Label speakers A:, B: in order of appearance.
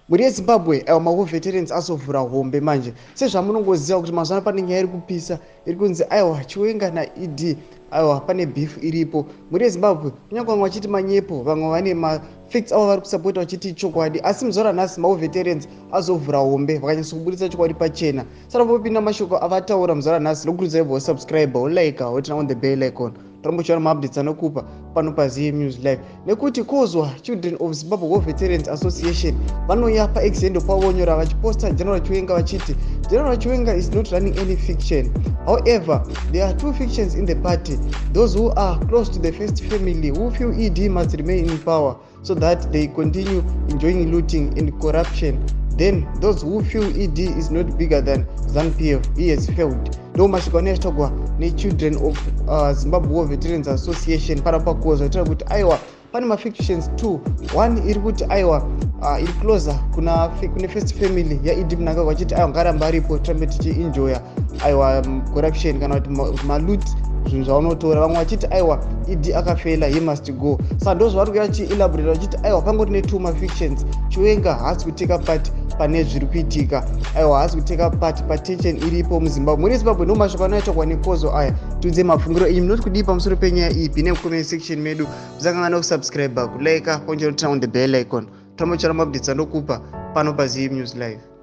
A: Mhuri yeZimbabwe, aiwa, mawar veterans azovhura hombe manje. Sezvamunongoziva kuti mazuva ano pane nyaya iri kupisa iri kunzi, aiwa, Chiwenga naED, aiwa, pane beef iripo. Mhuri yeZimbabwe, kunyange vamwe vachiti manyepo, vamwe vane mafacts avo vari kusapota vachiti chokwadi, asi muzuva ranhasi mawar veterans azovhura hombe, vakanyatsa kuburitsa chokwadi pachena. Saka popinda mashoko avataura muzuva ranhasi, nokurudzai vosubscribe, wolike, woturn on the bell icon, tombochiwana maupdates anokupa pano paZM News Live. Nekuti kozwa Children of Zimbabwe War Veterans Association vanoya paX handle pavonyora vachiposta General Chiwenga vachiti, "General Chiwenga is not running any faction. However, there are two factions in the party: those who are close to the first family, who feel ED must remain in power so that they continue enjoying looting and corruption, then those who feel ED is not bigger than ZANU-PF, he has failed." Ndo mashoko anenge achitaurwa neChildren of Zimbabwe War Veterans Association pana pakozwa itaura kuti, aiwa, pane mafactions 2. One iri kuti, aiwa, iri closer kuna kune first family yaED Mnangagwa, vachiti, aiwa, ngaramba aripo, tirambe tichienjoya, aiwa, corruption kana kuti maloot, zvinhu zvaunotora. Vamwe vachiti, aiwa, ED akafela, he must go. Saka ndo zvavari kuya vachielaborate vachiti, aiwa, pangori netwo mafactions. Chiwenga haasi kuteka part pane zviri kuitika, aiwa, haasi kuteka part patension iripo muZimbabwe. Muri Zimbabwe, ndo mashoko anoitwa nekozo aya. Tiudze mafungiro enyu, munoti kudii pamusoro penyaya iyi nemucomment section medu. Musakanganwa kusubscribe, kulike, ponje, turn on the bell icon, tomochara maupdates anokupa pano paZM News Live.